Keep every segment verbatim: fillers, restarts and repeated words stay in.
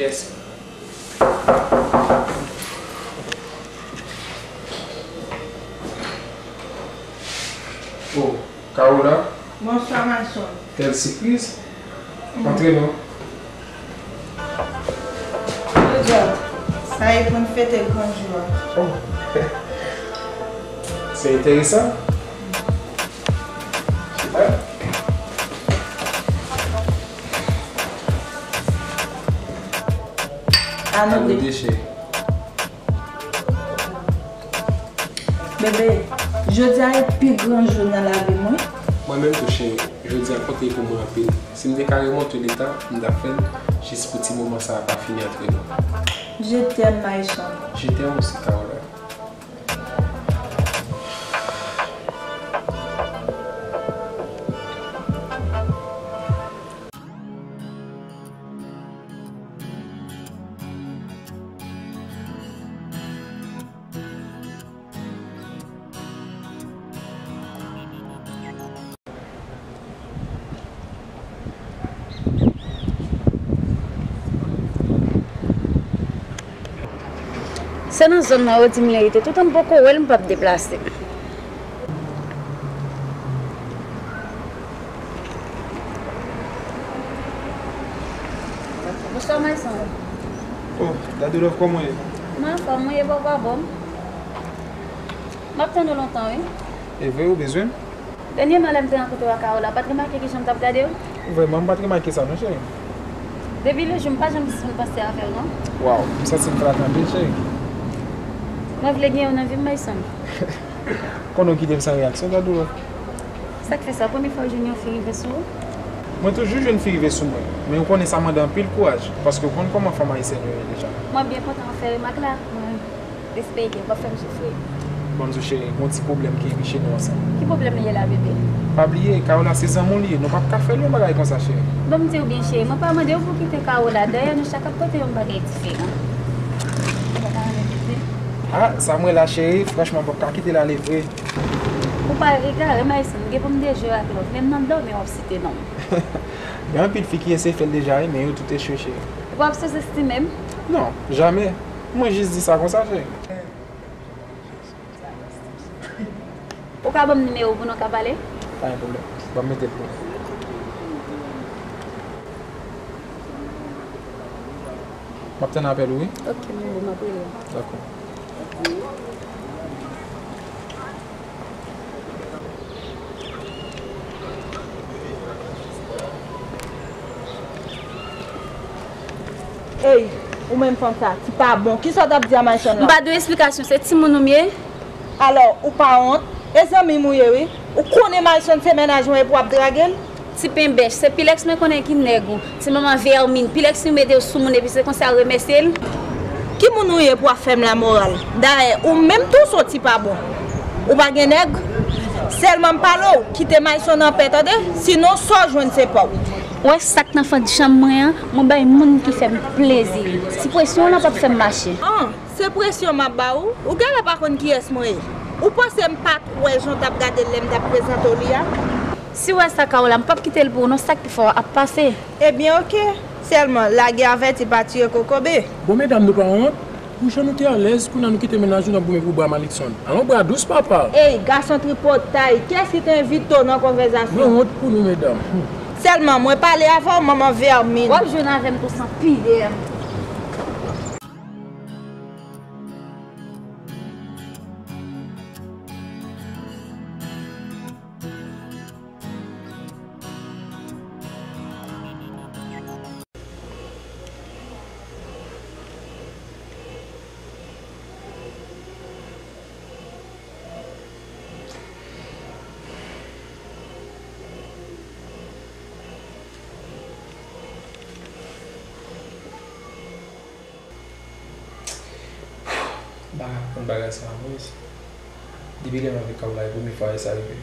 Yes. Oh, Carola. Bonswa, Mayson. Kèl sipriz. Antre non. Jodi a, sa e pou n fete gran jou a. Oh. Se enteresan. Sipè. A nou de. Bebe, jodi a e pi gran jou nan lavi m, wi. Mwen menm tou, cheri. Jodi a konte pou mwen anpil. Si m te ka remonte letan, m t ap fè l jis pou ti moman sa a pa fini antre nou. Je t'aime, Mayson. Je t'aime aussi, Carola. Se nan zòn nan yo di m li rete. Toutan m poko wè l, m p ap deplase. Bonswa, Mayson. Oh, Dadou Love, kòman w ye? Mwen anfòm, mwen ye bò pa bò m. M ap tann ou lontan, wi. E vre, ou bezwen m? Dènyèman, lè m te rankontre w ak Carola, w pa t remake kijan m t ap gade w? Vrèman, m pa t remake sa, non, cheri. Depi lejou, m pa janm sispann panse avè w, non. Waw, m santi m frape anpil, cheri. Mwen vle gen w nan vi m, Mayson. Konnen w kite m san reyaksyon, Dadou Love. Sa k fè sa? Premye fwa w jwenn yon fi rive sou ou? Mwen toujou jwenn fi rive sou mwen, men ou konnen sa mande anpil kouraj, paske ou konn kòman fanm ayisyèn yo ye deja. Mwen byen kontan w fè remak la. Mwen espere w p ap fè m soufri. Ban m di w, cheri, gon ti pwoblèm ki enpeche nou ansanm. Ki pwoblèm li ye la, bebe? Pa bliye, Carola se zanmi w li ye, nou p ap ka fè l yon bagay konsa, cheri. Ban m di w byen, cheri, mwen pa mande w pou w kite Carola, dayè nou chak ap pote yon bagay diferan. Ou pa ta renmen kite? Ah, sa m wè la, cheri, franchman, m p ap ka kite l ale vre. Ou pa egare, Mayson, m gen pou m dejwe ak Love, menm nan dòmi w ap site non m. Gen anpil fi ki eseye fè l deja, wi, men yo tout echwe, cheri. Ou p ap souzestime m? Non, jamè. Mwen jis di sa konsa, cheri. Ou ka ban m nimewo w pou nou ka pale? Pa gen pwoblèm. Ban m mete l pou ou. M ap tann apèl ou, wi. Ok, mon boo, m ap rele w. Dakò. Ey, ou menm fanm sa, ti pa bon. Kisa w t ap di a Mayson la? M pa dwe esplikasyon, se timoun ou m ye. Alò, ou pa wont? E zanmi m ou ye, wi. Ou konnen Mayson se mennaj mwen epi w ap drage l? Ti penbèch, se Pilex mwen konnen ki nèg ou. Ti manman vèmin, Pilex li mete w sou moun epi se konsa w remèsye l? Ki moun ou ye pou w ap fè m lamoral? Dayè, ou menm tou w se yon ti pa bon. Ou pa gen nèg? Sèlman m pale w, kite Mayson anpè, tande? Sinon, sa w jwenn se pa w. Ou wè sa k nan fannm chanm mwen an? Mwen bay moun ki fè m plezi. Ti presyon w lan p ap fè m mache. An, se presyon m ap ba ou? Ou genlè pa konn kiyès mwen ye. Ou panse m pa t wè jan w t ap gade l lè m t ap prezante w li a? Si w wè sa, Carola, m p ap kite l pou ou non, sa k pi fò a ap pase. Ebyen, oke. Sèlman, lage avèti pa tiye kokobe. Bon, medam, nou pa wont? Pou jan nou te alèz, kounye a nou kite mennaj nou n ap goumen pou bra Malikson. Alon bra dous, papa! Ey, gason tripotay, kiyès ki te envite w nan konvèzasyon? Mwen wont pou nou, medam. Sèlman, mwen pale avè w, manman vèmin. W ap jwenn avè m tou san pidè. M pa ka konprann bagay sa a, mwen menm. Depi lè m avèk Carola, e premye fwa sa rive.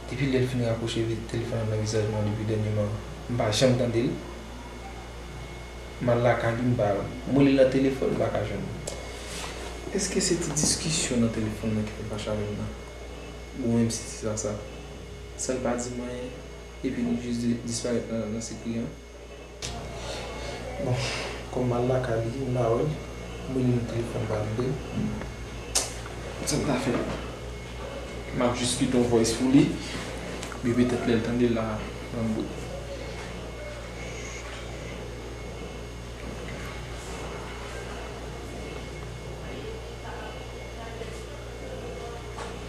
Depi lè l fin rapwoche vi-, telefòn nan nan vizaj mwen depi dènyèman, m pa janm tande l. M al lakay li, m pa, m rele l nan telefòn, m pa ka jwenn li. Èske se ti diskisyon nan telefòn nan ki fè m pa chale l la? Ou menm si se sa, sa, sa l pa di m anyen, epi li jis di-, disparèt nan, nan sikri an? Kòm m al lakay li, m pa wè l. M rele nan telefòn pa tande. Sa m ta fè? M ap jis kite yon voice pou li. Epi petèt lè l tande l la, m ap bout.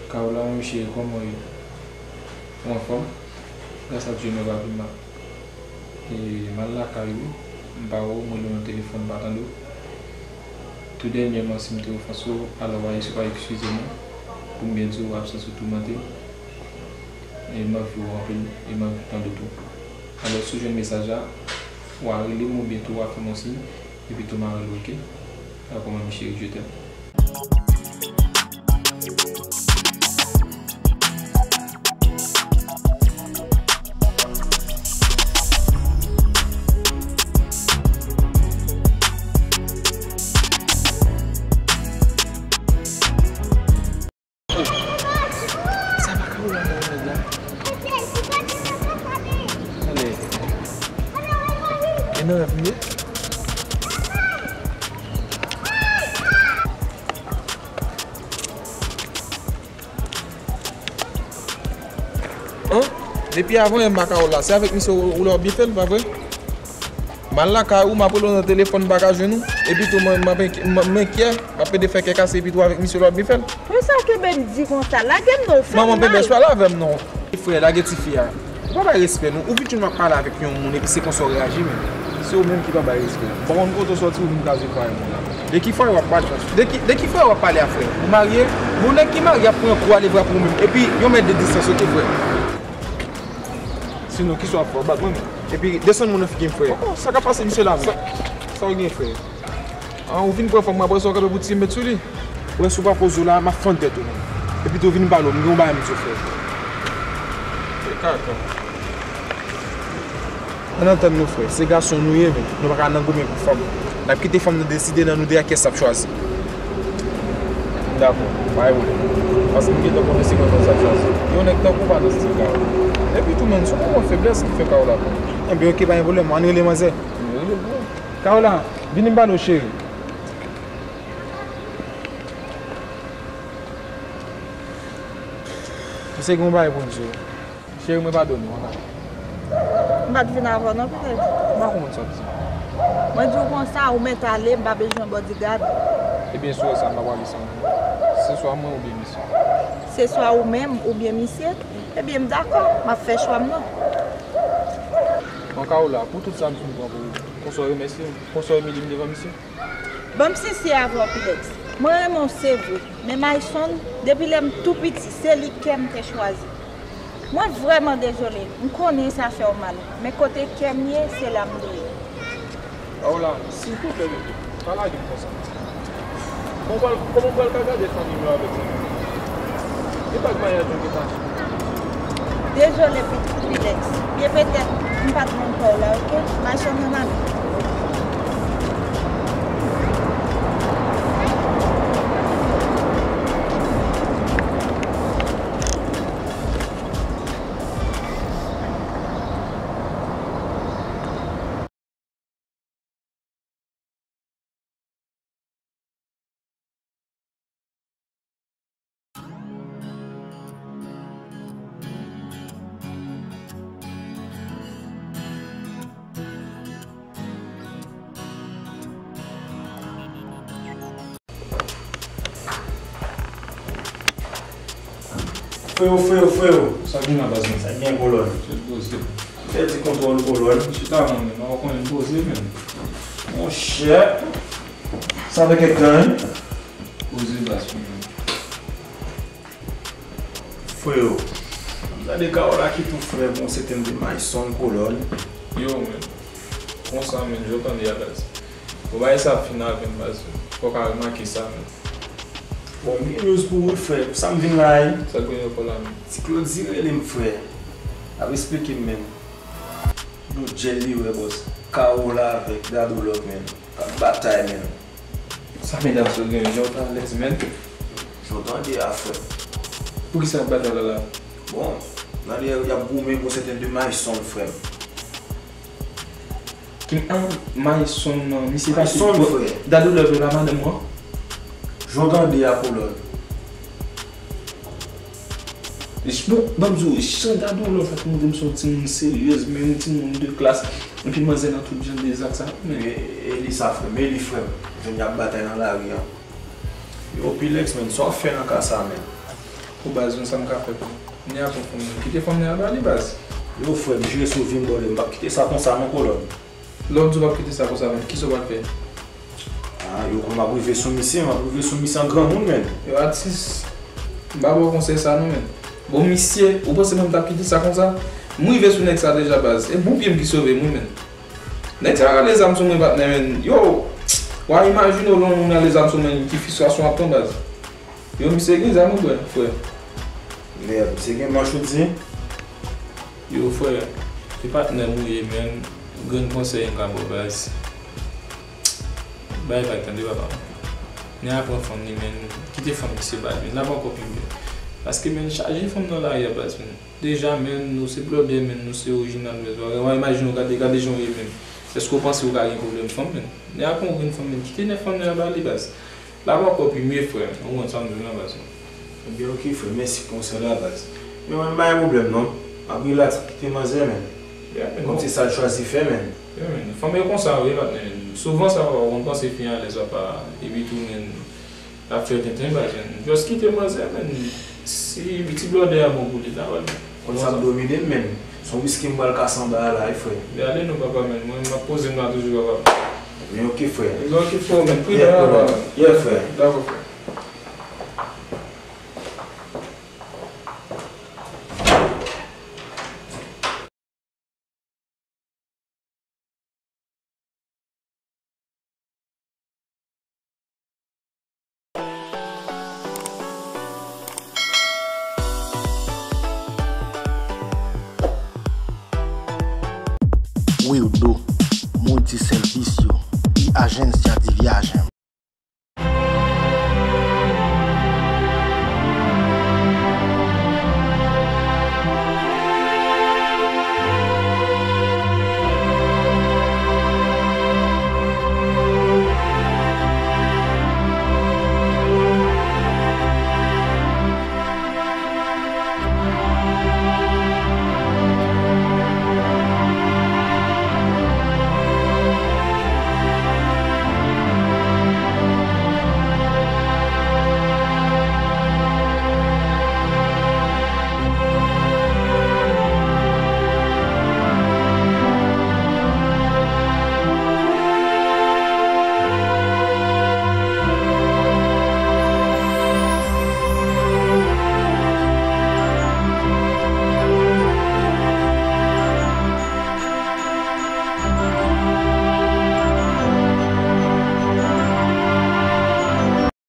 Kaola, monchè, kòman w ye? Ou anfòm? Gras a Dye, mwen pa pi mal. E, m al lakay ou, m pa wè w, m rele w nan telefòn, m pa tande w. Tou dènyèman, si m te ofanse w, alò, w a, w a eskize mwen, pou m byen di w, absans ou toumante m. E m anvi w anpil, e m anvi tande w tou. Alò, si w jwenn mesaj la, w a rele m oubyen tou w a fè m yon siy, epi tou m a rele w, oke? Dakò, manmi cheri, je t'aime. Sa pa ka ou la, non, nèg la. Tande. E nan rèv m ye? An? Depi avan yè m pa ka ou la. Se avèk misye ou, ou la w ap byen fè l, pa vre? M al lakay ou, m ap rele w nan telefòn, m pa ka jwenn ou. Epi tou, mwen, m ap enk-, m, m enkyè, m ap pede fè kè kase, epi tou avèk misye w ap byen fè l. Pou sa w kenbe m di konsa? Lage m non, fè m mal. Manman bebe, pa pale avè m non. Frè, lage tifi a. Ou pa bay respè non. Ou vin jwenn m ap pale avèk yon moun, epi se konsa w reyaji menm. Se ou menm ki pa bay respè. M pa konn kote w sòti, ou vin kraze fwaye moun la. De ki fwaye w ap pale? De ki, de ki fwaye w ap pale a, frè? Ou marye? Yon nèg ki marye ap pran kou ale vre pou ou menm. Epi, yon mèt de distans, oke, frè? Sinon, kisa w ap fè? W ap bat mwen menm? Epi, desann moun nan figi m, frè. Oh, sa k ap pase misye la menm? Sa, sa w gen, frè? An, ou vin pran fanm mwen, apre sa, w kanpe pou tire m met sou li? Ou wè, si w pa poze w la, m ap fann tèt ou menm. Epi tou, vin pale w, m gen yon bagay m di w, frè. Se kaka. Ann antann nou, frè. Se gason nou ye, men nou pa ka nan goumen pou fanm. N ap kite fanm nan deside nan nou de a kiyès l ap chwazi. M dakò, pa gen pwoblèm. Paske m gentan konnen se mwen fanm sa ap chwazi. Yon nèg tankou w pa nan stil Kaola. Epi tou, menm, se yon moman feblès ki fè Kaola pran. Enben, oke, pa gen pwoblèm. Ann rele manzè. Ann rele l pou mwen. Kaola, vini m pale w, cheri. Misye gen yon bagay pou m di w. Cheri, mwen padone w, ann ale. M pa t vin avè w non, Pilèks. M pa konprann sa w di. Mwen di w konsa, ou mèt ale, m pa bezwen bodyguard. Ebyen, si w wè sa, m pa prale san ou. Se swa mwen oubyen misye. Se swa ou menm oubyen misye. Ebyen, m dakò, m ap fè chwa m nan. Bon, Kaola, pou tout sa m fin pran pou ou, konsa w remèsye m, konsa w imilye m devan misye? Ban m sensè avè w, Pilèks. Mwen renmen w, se vre. Men Mayson, depi lè m tou piti, se li kè m te chwazi. Mwen vrèman dezole, m konnen sa fè w mal, men kote kè m ye, se la m dwe ye. Paola, silvouplè, bebe, pa lage m konsa. Kòman m pral, kòman m pral ka gade fanmi m yo avèk zanmi m yo? E bag maryaj nou gentan achte? Dezole, Pi-, Pilèks. Byen petèt, m pa t konn pa w la, oke? Mache ann ale. Freyo, freyo, freyo. Sa k gen la, baz mwen? Sa k gen, kolòn? Tout poze. Pèdi kontwòl, kolòn. Chita, mwen menm, ou konnen m poze menm. Monchè. Sa fè kèk tan, wi. Poze, baz mwen. Freyo. Gade Kaola ki tou frè, bon, se tèm de Mayson, kolòn. Yo, men. Konsa, men, jan w tande a, baz. Bon, bagay sa ap fin avè m, baz. Fò w ka remake sa, men. Bon, m gen news pou ou, frè. Pou sa m vin la, wi. Sa k gen ankò la, men? Ti Claudy rele m, frè. L ap esplike m, men. Nou djèl li, wè, bòs. Kaola avèk Dadou Love, men. K ap batay, men. Sa medam sa yo gen, jan yo t alèz, men. Jan w tande a, frè. Poukisa y ap batay la, la? Bon, nan lè y ap goumen pou sèten de Mayson, frè m. Kim, ah, Maison, non, misye pa Maison, frè. Dadou Love la, madanm mwen. Jan w tande a, kolòn. Bon, ban m di w, jan Dadou Love fèk montre m se yon timoun seryez, men yon timoun de klas. Epi manzè nan tout jan de zak sa, men. E, e li sa, frè m, e li, frè m. Jwenn y ap batay nan lari a. Yo, Pilex, men, sa w ap fè nan ka sa, men? Ou baz, mwen, sa m ka fè pou. Ni a pran fanm nan. Kite fanm nan ba li, baz. Yo, frè m, jire sou vi m, bòdè. M p ap kite sa konsa, non, kolòn. Lè w di w p ap kite sa konsa, men, kisa w pral fè? Ah, yo, kon m ap rive sou misye, m ap rive sou misye an granmoun, men. Yo, atis, m pa ba w konsèy sa, non, men. Bon, misye, ou panse mwen m t ap kite sa konsa? M rive sou nèg sa deja, baz. E bon pye m ki sove m, wi, men. Nèg sa rale zam sou mwen, patnè, men. Yo, w a imajine w lè yon moun rale zam sou mwen, ki fristrasyon ap pran, baz. Yo, misye gen zam, wi, frè. Mèd, misye gen manch, ou di? Yo, frè, se patnè m ou ye, men. Grenn konsèy m ka ba w, baz. Bay vag, tande, papa. Nèg la pran fanm li, men. Kite fanm misye, baz, men. L ap ankò pi mye. Paske, men, chaje fanm nan lari a, baz, men. Deja, men, nou se blòdè, men, nou se orijinal, men. W a imajine w gade, gade jan w ye, men. Èske w panse w ka gen pwoblèm fanm, men? Nèg la pran yon grenn fanm, men. Kite nèg fanm nan ba li, baz. L ap ankò pi mye, frè. Ou konprann sa m di w la, baz. Ebyen, oke, frè. Mèsi pou konsèy la, baz. Men mwen, m pa gen pwoblèm, non. M ap rilaks, kite manzè, men. Yeah, men. Kòm se sa l chwazi fè, men. Yeah, men. Fanm yo konsa, wi, patnè. Souvan, sa, w konn panse fi alèz, papa. Epi tou, men. L ap fè tenten, baz, men. Just kite manzè, men. Si ti blòdè a bon pou li, la, wè. Konn sa ap domine m, men. Se yon wiski m pral kase anba a la, wi, frè. Men ale non, papa, men. Mwen, m ap poze m la toujou, papa. Men oke, frè. Men oke, frè, men. Pridan, papa. Yeah, frè. Dakò, frè. Wildo, Multiservisyo y Agencia de Viaje.